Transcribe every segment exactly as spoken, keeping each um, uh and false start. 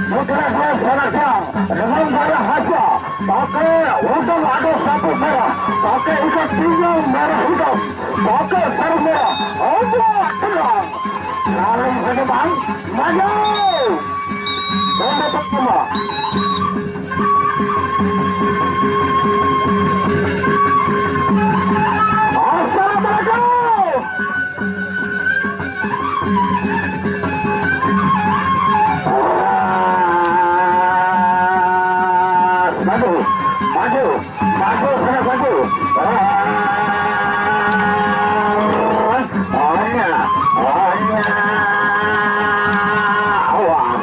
Putra dua Salatiang dengan gaya haja, pakai udang ada sapu merah, pakai ikat pinggang merah hitam, pakai sarung merah. Ombak tenang. Saling senyuman, maju. Ronde pertama. Assalamualaikum. Maju, maju, maju, sana maju. Ah, hanya, hanya, awas.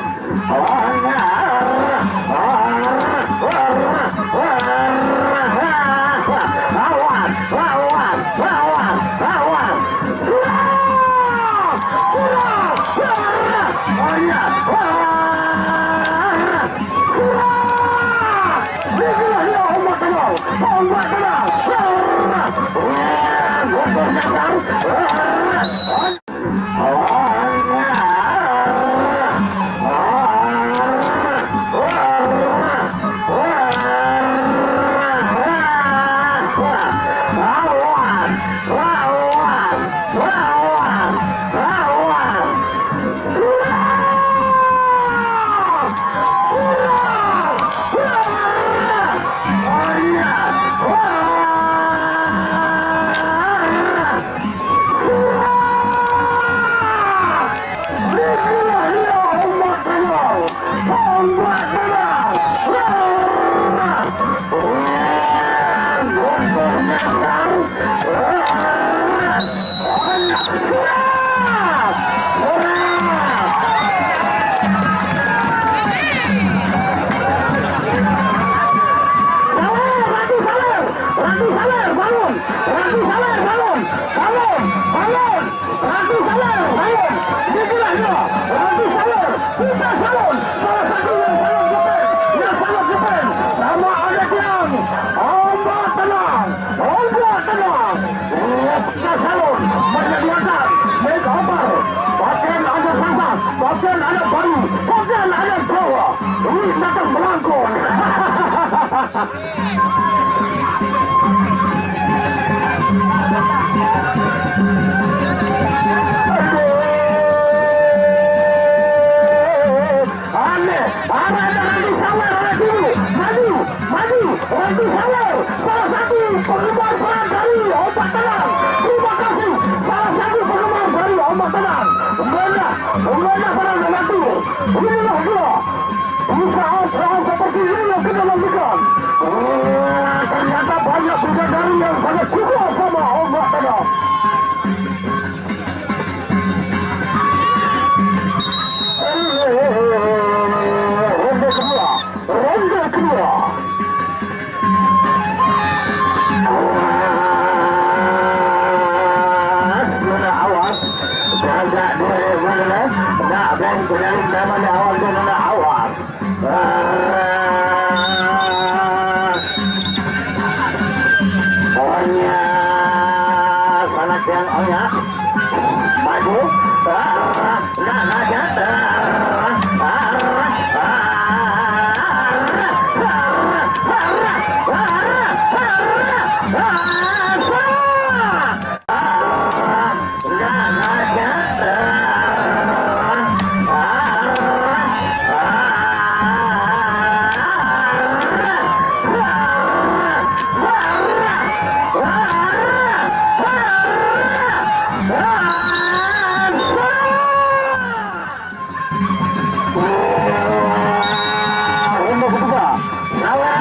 Saler, Ratu Saler, Ratu Saler, bangun, Ratu Saler, bangun, bangun, bangun, Ratu Saler, bangun, inilah dia, Ratu Saler, kita salon, salah satu yang sangat keren, yang sangat keren, nama ada tiang, ombak tenang, ombak tenang, kita salon, menyediakan make over, pakaian anak sasa, pakaian anak baru, pakaian anak tua, duit datang melangkung. Aneh, arah Randu Sawer, arah dulu, maju, maju, Randu Sawer, salah satu penggemar berat dari Ombak Tenang. Terima kasih, salah satu penggemar dari Ombak Tenang. Mana, mana para lelaki? Inilah dia. Usaha-usaha seperti ini yang kita lakukan. Wah, ternyata banyak bidadari yang sangat suka sama Ombak Tenang. Ronde kedua, ronde kedua. Awas, awas. Jaga diri, mana? Nak main ke dalam nama dia, awas, dia nak awas. Ah. Onya, salah yang onya. Maju. Ah, nak, nak, nak. Ah, ah, ah, ah, ah, ah, ah, ah, ah, ah, ah. Ronde kedua. Salah.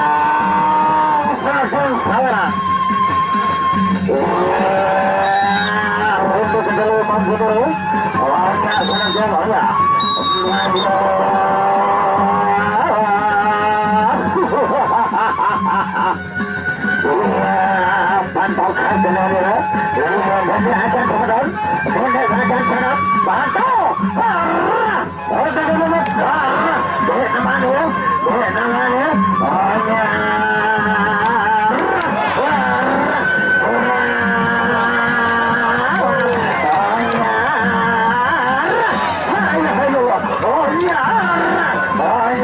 Salah, salah. Ronde kedua, Mas Guru. Lawannya sangat jauh, ya. Iya, pantau khas dengan dia. Iya, dia akan kemudian. Dia akan kemudian. Pantau. Ah! Oke, dulu, Mas. Ah, duit nama dia, duit nama dia. Oh, ya. Oh, ya. Oh, ya. Oh, ya.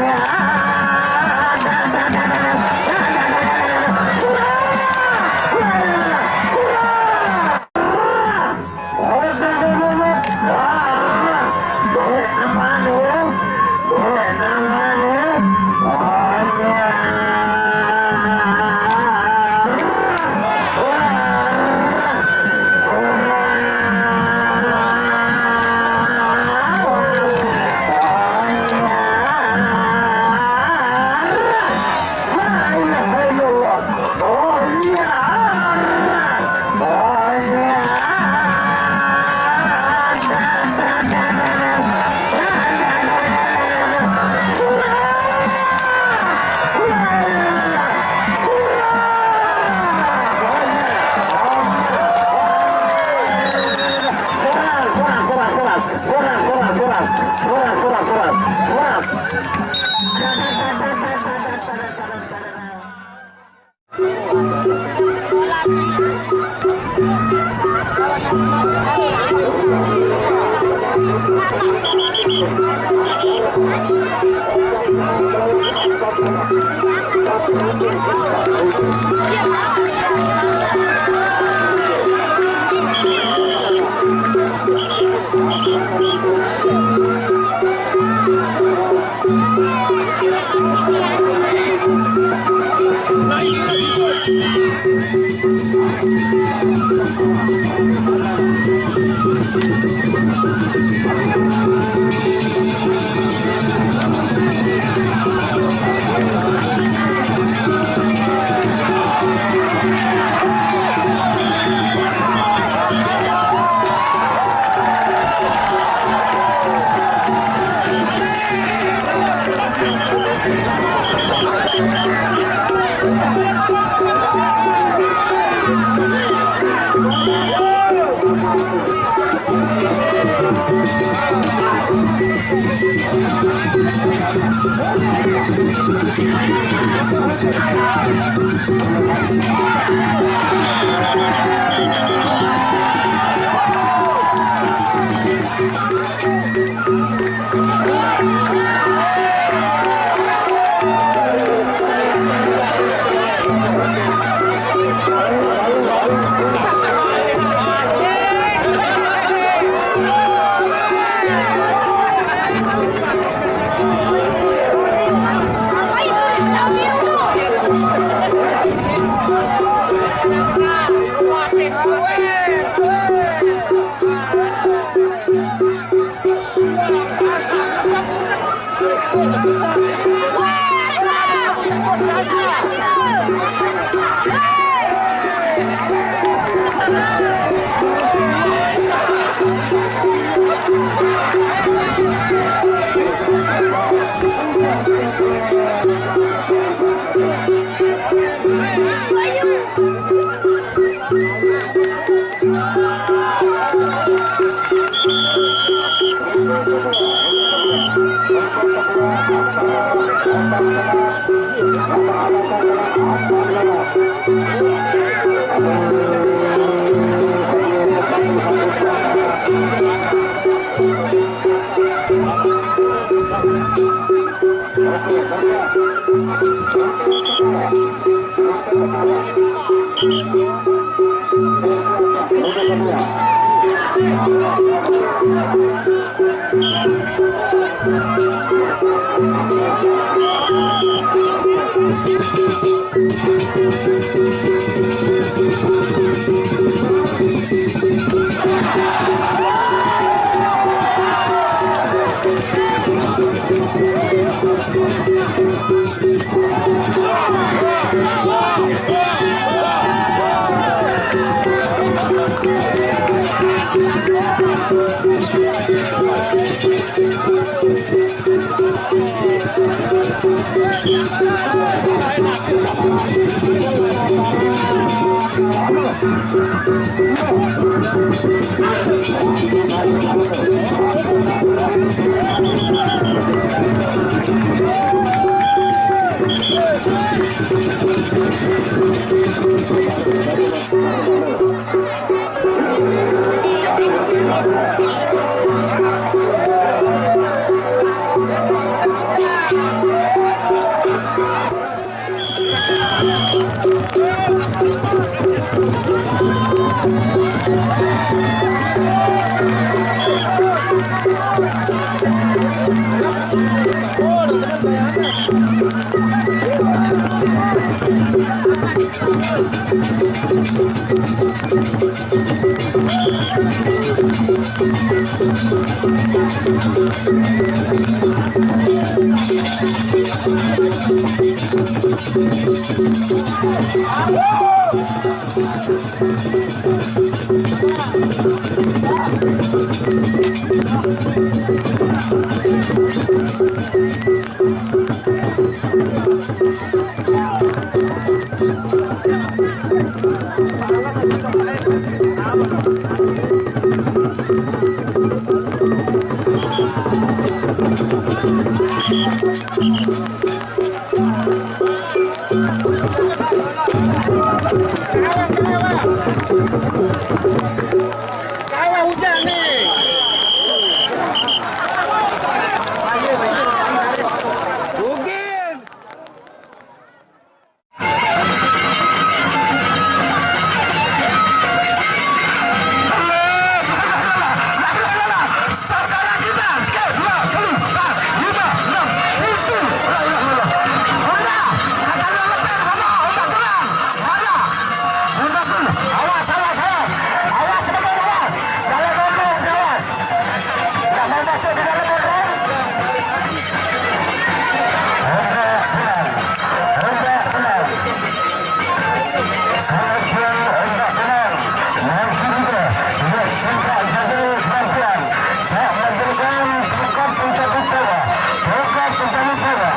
Yang hendak tenang, yang ketiga, hendak cengkak jaga penampilan. Saat menentukan tongkat pencabut power, tongkat pencabut power.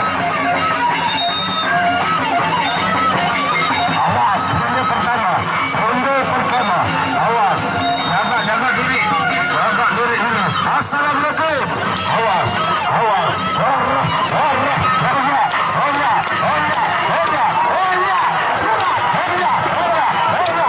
Awas, ronde pertama, ronde pertama. Awas, jaga, jaga diri, jaga diri dulu. Assalamualaikum. Awas, awas. Horror, horror, horror, horror, horror, horror, horror. Surat, horror, horror, horror.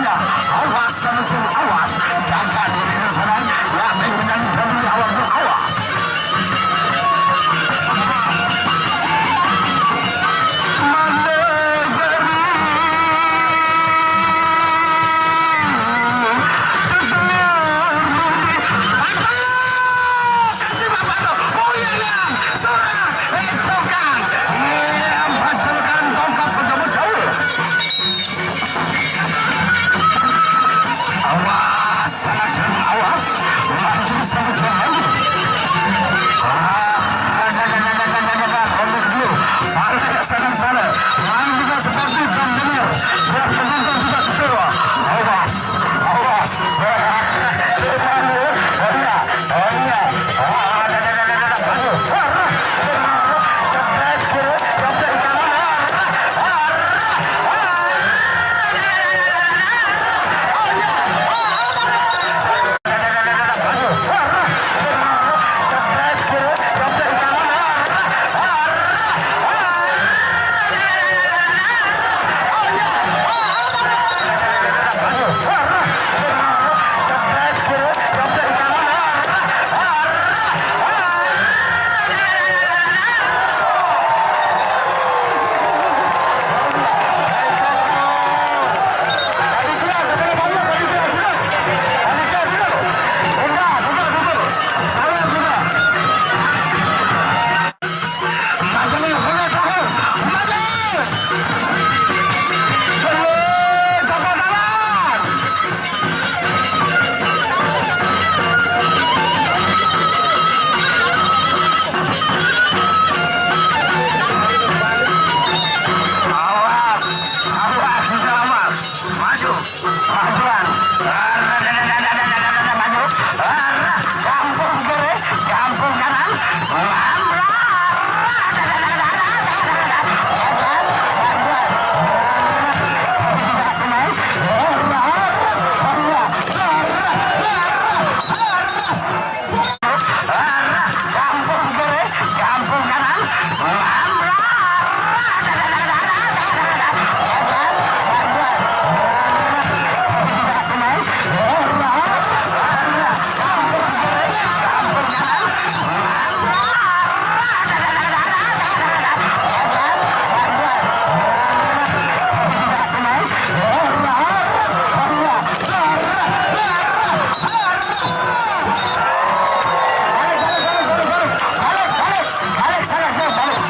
Awas, Samsung, awas. Jaga diri lu, Sarah. Ya, baik, jangan, jangan, awas, awas. Negeri. Aduh, kasih Bapak tuh. Oh, iya, iya. Surat. Eh, congkak. Iya, paculkan tongkat pejabat jauh. Awas, anak, awas. Maju, satu, dua, maju. Ah, ronde dulu. Tarik ke sana, tarik. Main dengan sportif dan benar. Biar penonton tidak kecewa. Awas, awas. Gimana? Oh, iya. Oh, iya. Oh, ada, ada, ada, ada, ada. Aduh. Wah, wah. Wah, wah. Cepet, kiri. Cepet, kanan. Wah, wah. Wah, wah. Oh, iya. Wah, wah. Aduh. Wah, wah. Cepet, kiri. Cepet, kanan. Wah, wah. Maju, maju, maju! Maju! Belum, tepuk tangan! Awas, awas, awas. Maju, majuan. Maju. Kampung kiri, kampung kanan. Kampung kiri, kampung kanan. Balik, balik, balik, balik, balik. Balik, balik. Balik, sana, sana, balik.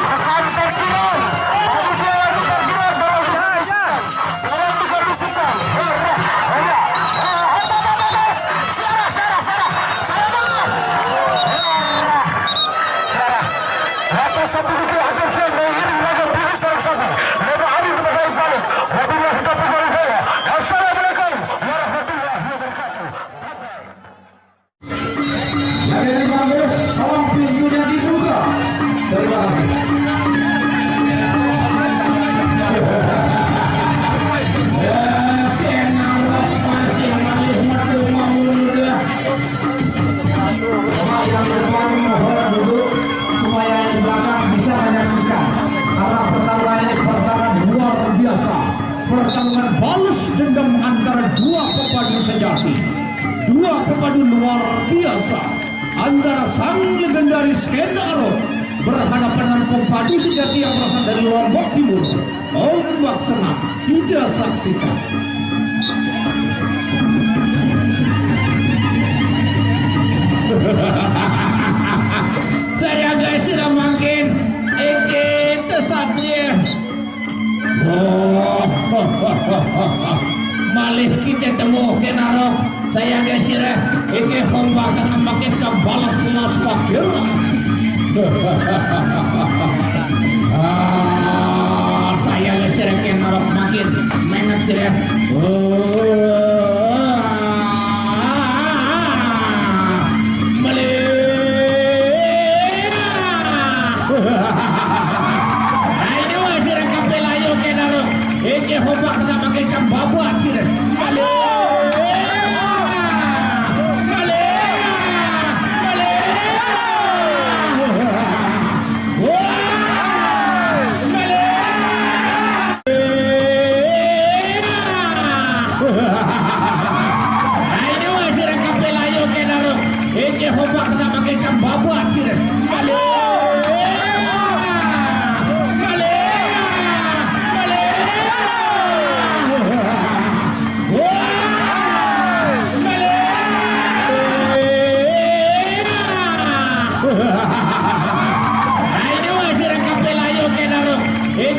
Rekan parkiran. Panitia lagi parkiran, tolong dikondisikan. Tolong dikondisikan. Hore, hore. Ah, apa, apa, apa, apa? Sarah, Sarah, Sarah. Sarah, Sarah. Sarah. Lepas satu dikit, hampir dia mengiring raga biru Sarah Sabu. Lewat hari kepada balik. Wabillahi taufiq wal hidayah. Assalamualaikum warahmatullahi wabarakatuh. Bye-bye. Lagi bagus, tolong pintunya dibuka. Terima kasih. Ya, kenapa masih melihat rumah muda? Bapak yang depan mohon duduk supaya yang di belakang bisa menyaksikan. Karena pertarungan ini pertarungan luar biasa. Pertarungan balas dendam antara dua pepadu sejati. Dua pepadu luar biasa antara sang legendaris Kenaro berhadapan dengan pepadu sejati yang berasal dari Lombok Timur, Ombak Tengah. Kita saksikan. Saya guys sudah makin iki satria. Oh, malih kita temu Kenaro. Saya guys sirah iki kompak kena makin kebalas las takdir. Ah, saya guys sirah Kenaro makin mengat sirah. Oh, malih. Ayo, sira kabeh layo ke laro. Iki hobak nak pakai kambabak sira. Balik. Balik. Balik. Wah.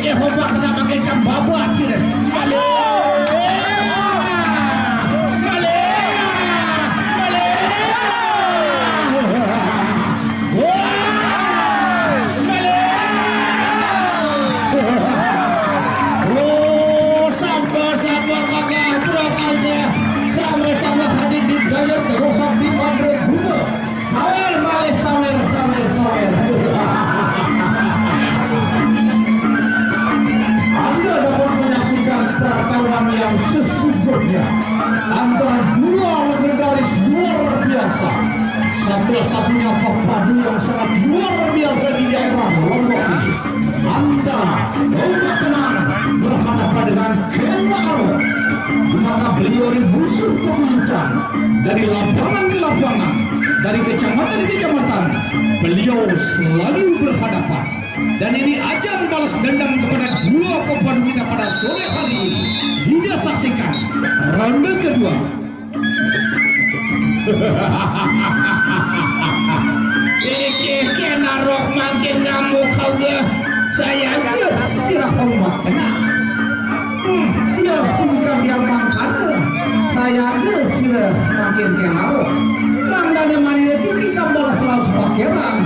Hobak na mangkin kang babat, sira. Malea! Malea! Malea! Wah! Malea! Oh, sabar, sabar, kakak, pura saja. Sabar, sabar, hadir di gaya terus di Andre Bunga. Sawer, malih sawer, sawer, sawer. Anda dapat menyaksikan pertarungan yang sesungguhnya antara dua legendaris luar biasa. Satu-satunya pepadu yang sangat luar biasa di daerah Lombok ini. Antara Toga Tenang berhadapan dengan Kemaro, di mana beliau ini musuh bebuyutan dari lapangan ke lapangan, dari kecamatan ke kecamatan, beliau selalu berhadapan. Dan ini ajang balas dendam kepada dua pepadu kita pada sore hari ini. Kita saksikan ronde kedua. Iki kena rok mangkin ngamuk kau ge. Saya ge sirah ombak kena. Hmm, dia sungkan yang mangkana. Saya ge sirah mangkin kena rok. Mangkana mani lagi kita balas las pakeran.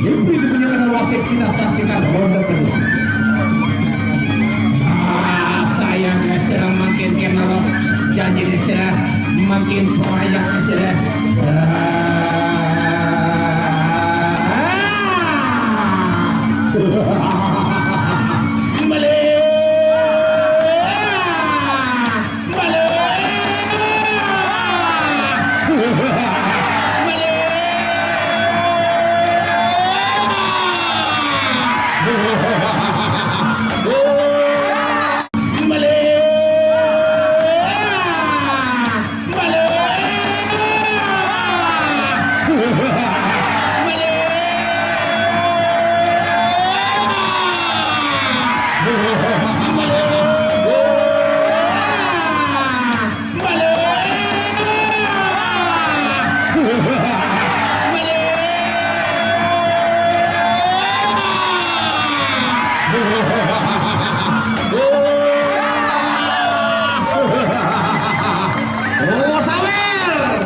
Limpih dimunyikan wasit, kita saksikan ronde kedua. Ah, saya geus mangkin kenal janji geus mangkin proyek geus. Ah. Balik. Oh, sawer.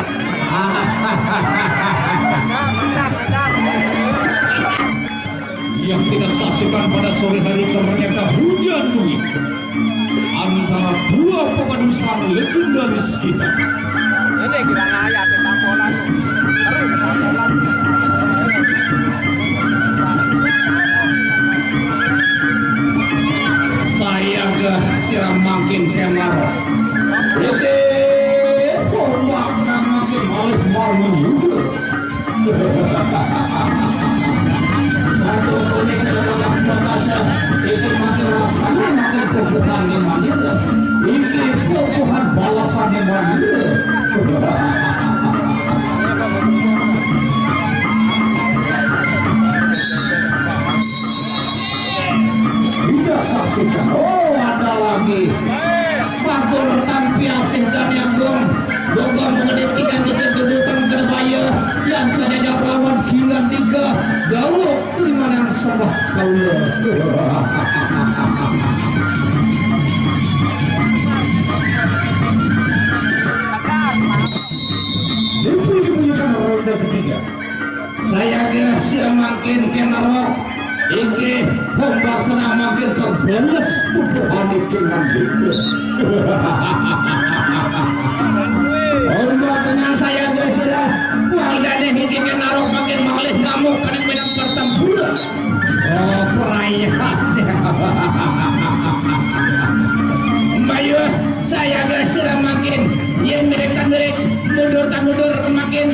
Yang kita saksikan pada sore hari ternyata hujan duit antara dua pepadu sang legendaris kita. Ini gimana ya, tampolan. Terus tampolan. Saya geh sira mangkin kemar. Oke, ombak sira mangkin malih malu juga. Satu kuning sira gagah perkasa, itu mangkin rasanya mangkin tubuhan yang manggil. Iki tubuhan balasan yang manggil. Kita saksikan. Oh, ada lagi. Batur tampi asih dan nyambung. Boga mengenai tiga detik dudukan kerbaya. Yang saja lawan kilan tiga. Dawuk terimanan sembah kaula. Itu dibunyikan ronde ketiga. Saya geh sira mangkin kenaro. Inggih, ombak tenang mangkin kebeles bubuhan iki nang iki. Ombak tenang saya geh sira. Waldane iki kenaro mangkin malih ngamuk kening medan pertempuran. Oh, perayaan. Mbayuh, saya geh sira mangkin. Yen mereka merek mundur tak mundur mangkin.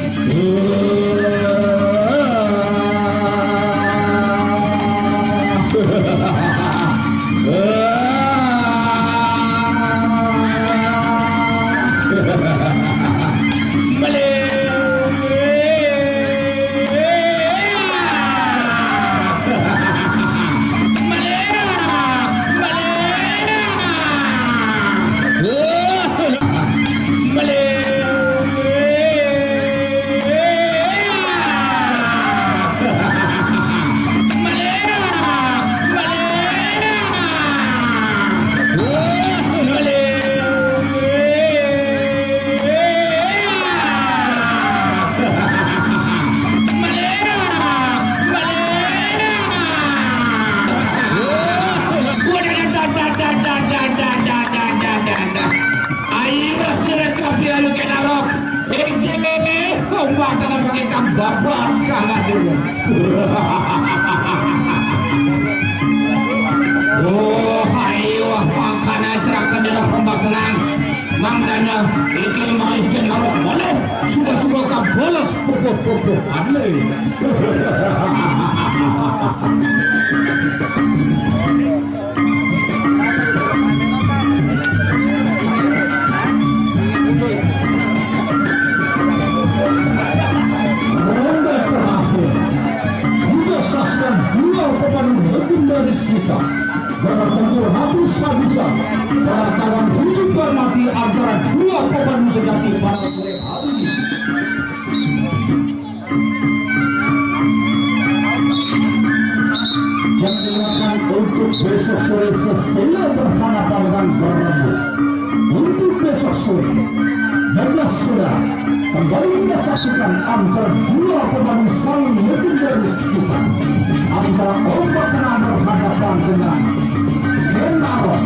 Bapak kalah dulu. Oh, ayo, makana cerahkan daerah Rembak Tenang. Mangdana, iki manis jenarok boleh. Suka-suka kabolos, pupuh-pupuh, aneh. Ronde terakhir. Kita saksikan duel pepaduan legendaris kita. Bertempur habis-habisan. Berlawan hidup dan mati antara dua pepaduan sejati pada sore hari ini. Jangan dilupakan untuk besok sore Sesela berhadapan dengan Berembu. Untuk besok sore, baiklah saudara, kembali kita saksikan antara dua pemanu sang legendaris kita, antara Ombak Tengah berhadapan dengan Kenaro.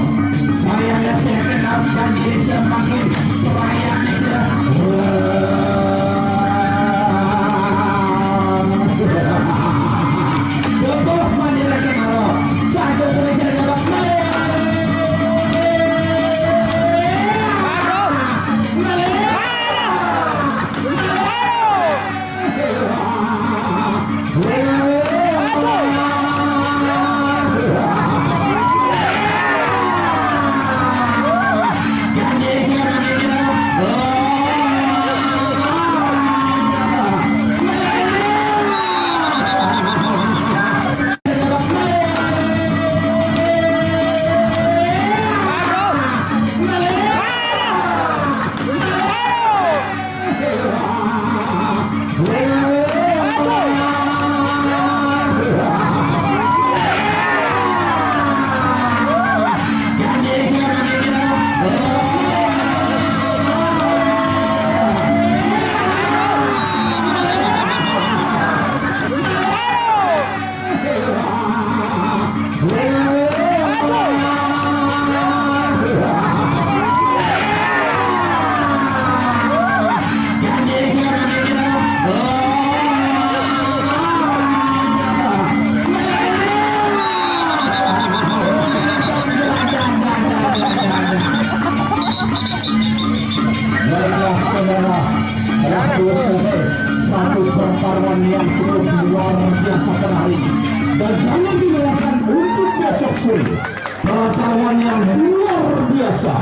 Saya yang saya kenal dan dia saya makin perayaan saya. Wah. Boboh mandira Kenaro. Jago kulit saya jago. Baiklah, saudara, telah selesai satu pertarungan yang cukup luar biasa pada hari ini. Dan jangan dilupakan untuk besok sore, pertarungan yang luar biasa.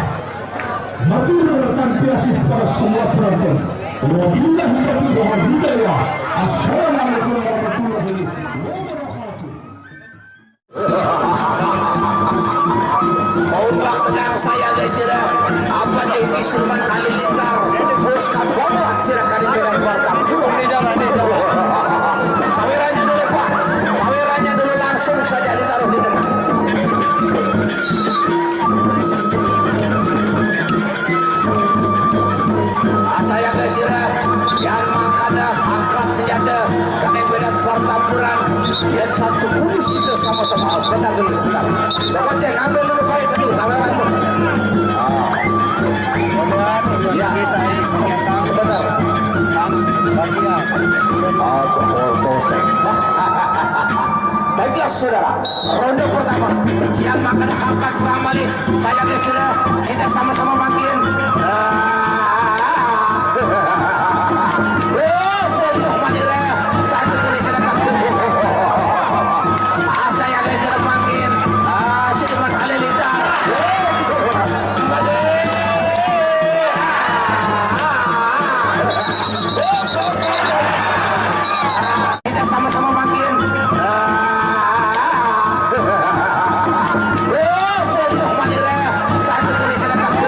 Matur dan terima kasih kepada semua penonton. Wabillahi taufiq wal hidayah. Assalamualaikum warahmatullahi wabarakatuh. Ombak tenang saya, guys, ya. Apa nih, Sulman Halilintar? Bos Kabono, silakan di dalam warteg. Sawerannya dulu, Pak. Sawerannya dulu, langsung saja ditaruh di tengah. Asa ya, guys, ya. Yang makanya angkat senjata, karena beda pertempuran. Yang satu kudus itu sama-sama. Sebentar dulu, sebentar. Bapak cek, ambil dulu, baik dulu, saweran dulu. Ah. Ya, sebentar. Ah, kok foto saya. Baiklah, saudara, ronde pertama yang makan harkat Bang Malik. Saya, guys, sudah, kita sama-sama makin. Ah. Oh, bodoh, mati lah. Satu kali saya dapat. Ah, saya, guys, sudah makin. Ah, si teman Halilintar. Oh, mati. Ah, ah, ah. Kita sama-sama makin. Ah. Oh, bodoh, mati lah. Satu kali saya dapat.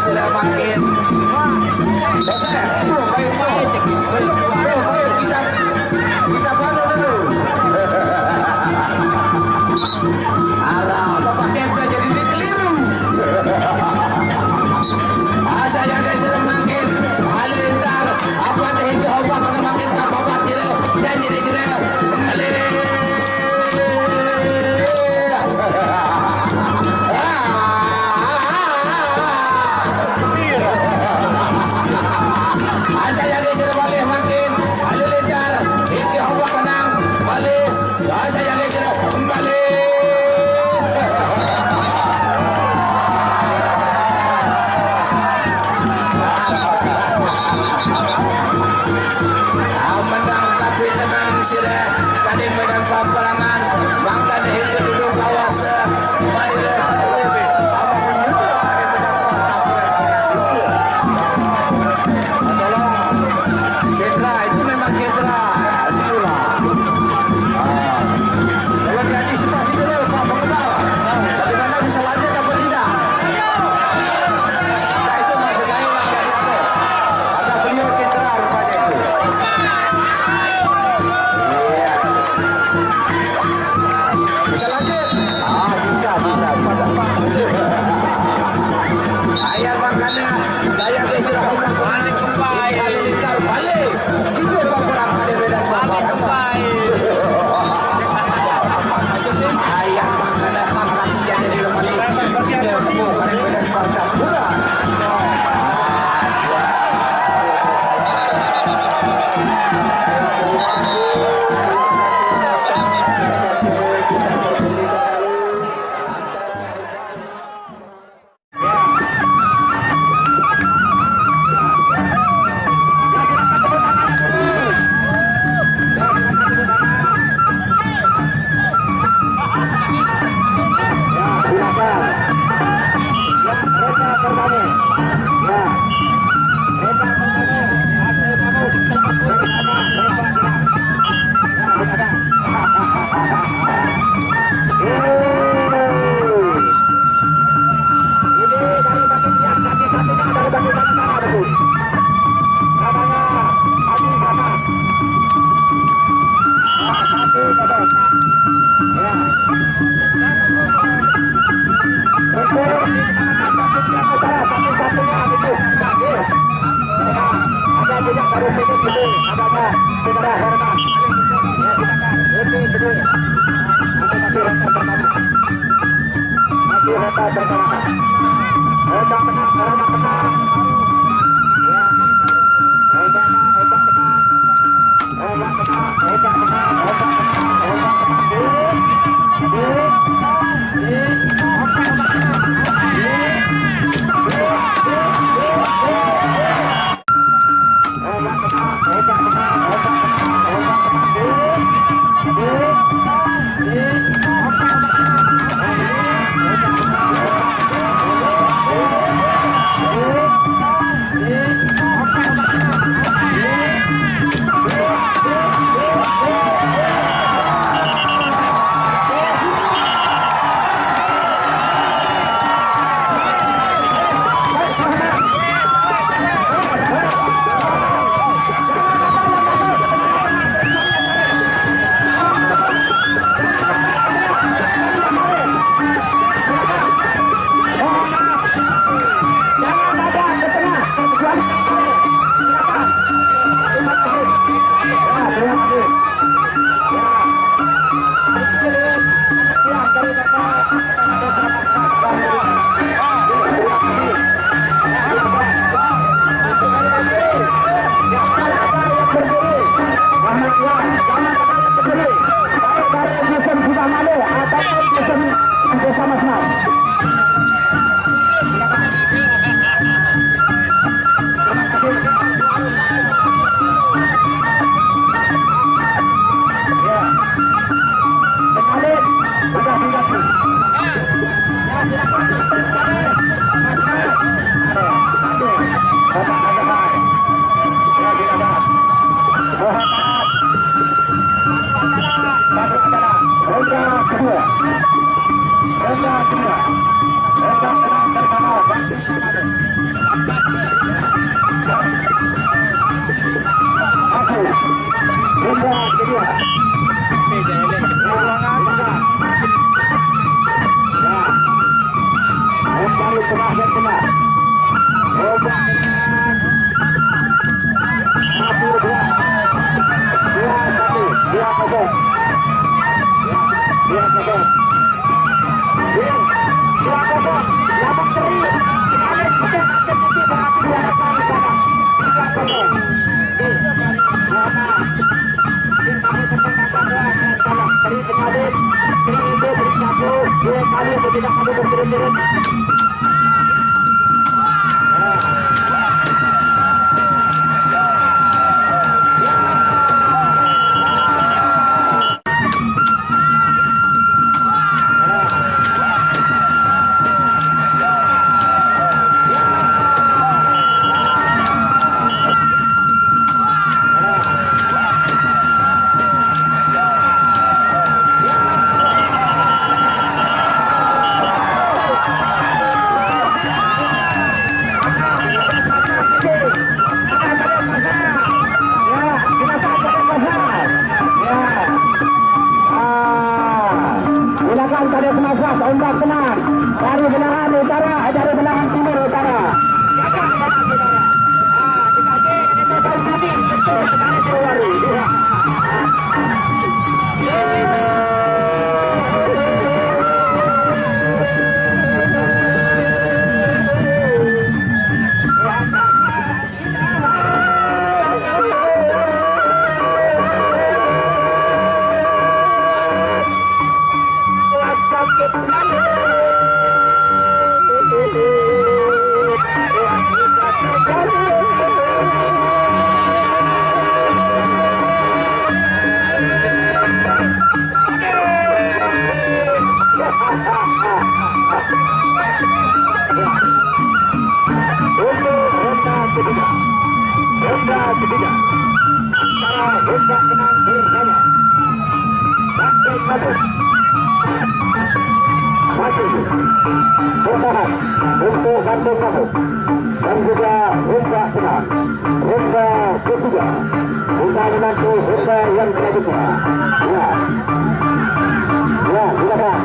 Makin. Selesai. Tuh, baik, tuh. Tuh, baik, kita, kita bantu dulu. Alah, Bapak Kenta jadi dikeliru. Ah, saya guys, sudah makin halilintar. Apa teh itu, apa kena makin tak apa-apa, sila. Janji di sila. Kembali. Tengah dan tengah. Hebat. Satu, dua. Dua, satu. Dua, kosong. Dua, kosong. Dua, dua, kosong. Lapan seri. Alex, kita akan nanti berhati dua kosong di sana. Dua, kosong. Dua, kosong. Dua, kosong. Dua, kosong. Dua, kosong. Dua, kosong. Dua, kosong. Dua, kosong. Silakan, Kadek Mas, ombak tenang. Dari belahan utara, eh, dari belahan timur utara. Untuk ronde ketiga. Ronde ketiga. Antara Honda Kenang bersama Banteng Mabuk. Maju. Bertahan untuk Banteng Mabuk. Dan juga Honda Kenang. Ronde ketiga. Kita menanti ronde yang selanjutnya. Ya. Ya, silakan.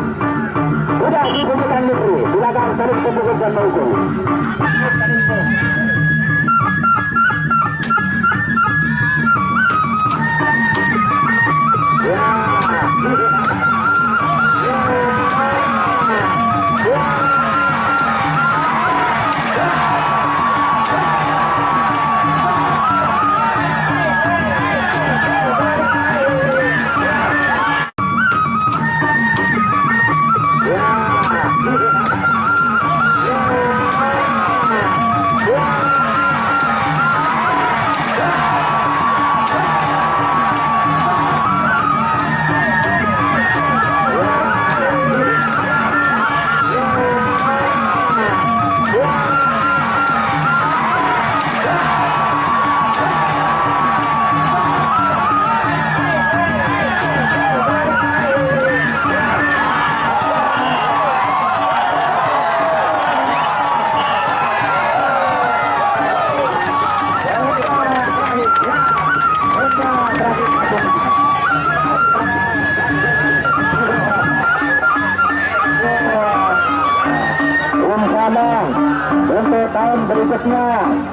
Sudah dibubuhkan negeri. Silakan saling berbubuh dan mengukul. Ya. Insya Allah, untuk tahun berikutnya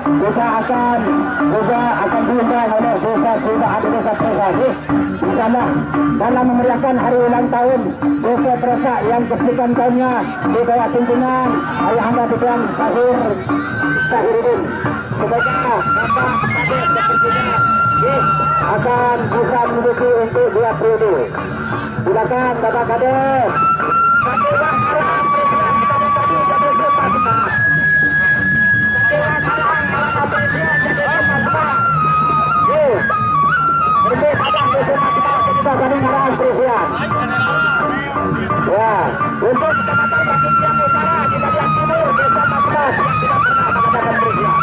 kita akan juga akan diundang oleh Desa Sumba atau Desa Prestasi. Insya Allah, dalam memeriahkan hari ulang tahun Desa Prestasi yang kesembilan tahunnya di bawah pimpinan Ayahanda Tuan Sahir Sahiruddin. Semoga Bapak Kadek dan Ibu akan bisa menduduki untuk dua periode. Silakan, Bapak Kadek. Ya, untuk Kecamatan Batu Tiang Utara di bagian timur, Desa Masbas, yang tidak pernah mengadakan perizinan.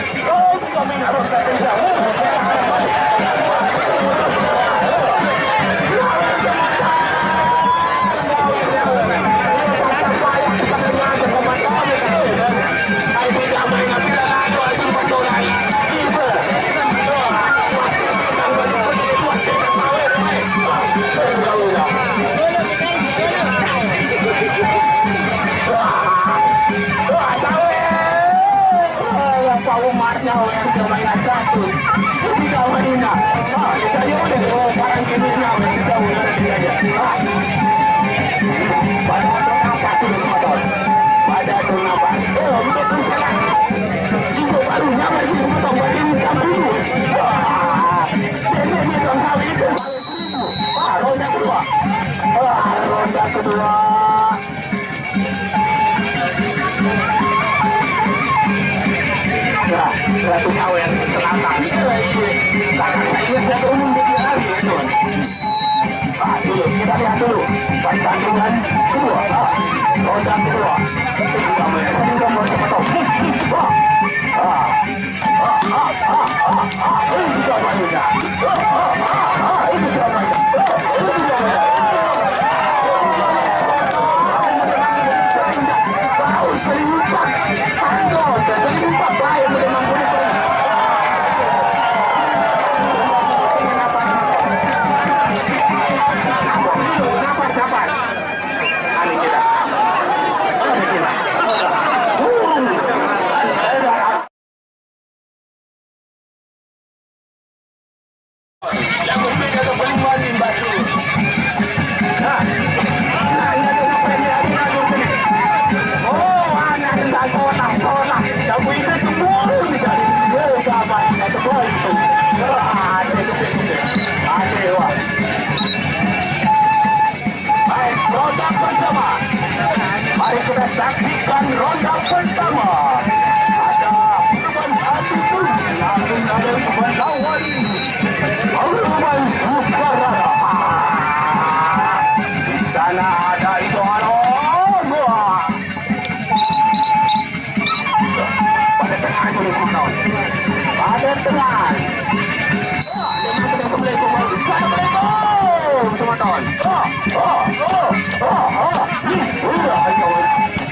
Ratu Sawer Selatan. Kakak saya, saya turun di hari itu. Ah, dulu, kita lihat dulu. Pertandingan kedua. Ah, ronde kedua. Kita main satu nomor siapa tahu. Wah. Ah. Ah, ah, ah, ah, ah. Ini juga mainnya. Ah, ah, ah, ah. Ini juga mainnya. Ah, ini juga mainnya. Baik, ronde pertama. Mari kita saksikan ronde pertama. Ada Firman Atikun, lalu ada melawan Firman Sukar. Betul. Ha, ha, ha, ha, ha. Hmm, udah, ayo.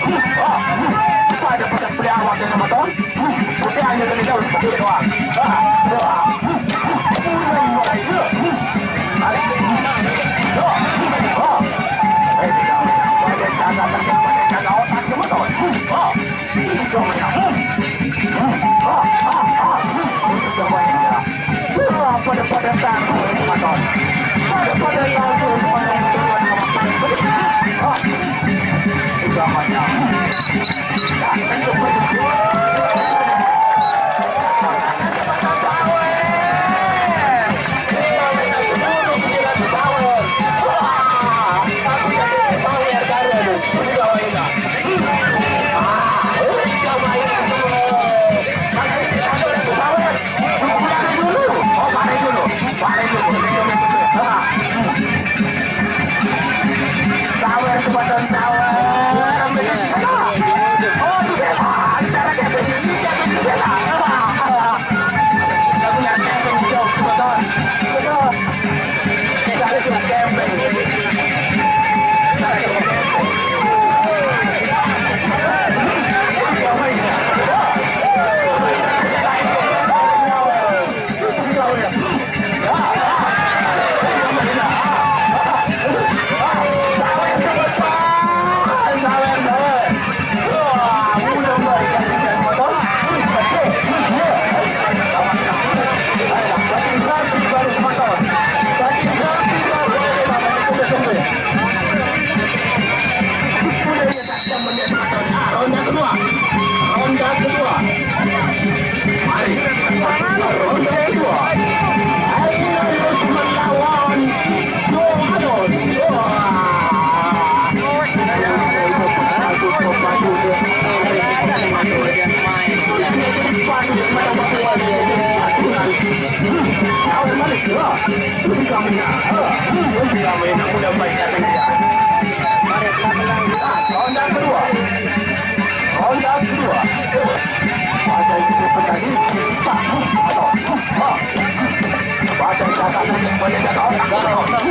Hmm, ha, hmm. Pada, pada beli awak dengan betul. Hmm, udah, ayo, kena jauh sikit doang. Ha, ha. Hmm, hmm. Mulai, mulai, ya. Hmm. Balik. Hmm. Ha, hmm, ha. Eh, jangan, jangan, jangan, jangan, jangan, jangan otak semua, kawan. Hmm, ha. Jangan, jangan. Hmm. Hmm. Ha, ha, ha. Hmm. Jangan, jangan. Pada-pada takut, Ramadan. Pada-pada takut, Ramadan. Sudah banyak. Ronde kedua. Ronde kedua. Mari. Ronde kedua. Ayo, melawan. Yo, ayo. Wah. Ronde kedua. Ronde kedua. Pada itu petani. Pada itu petani.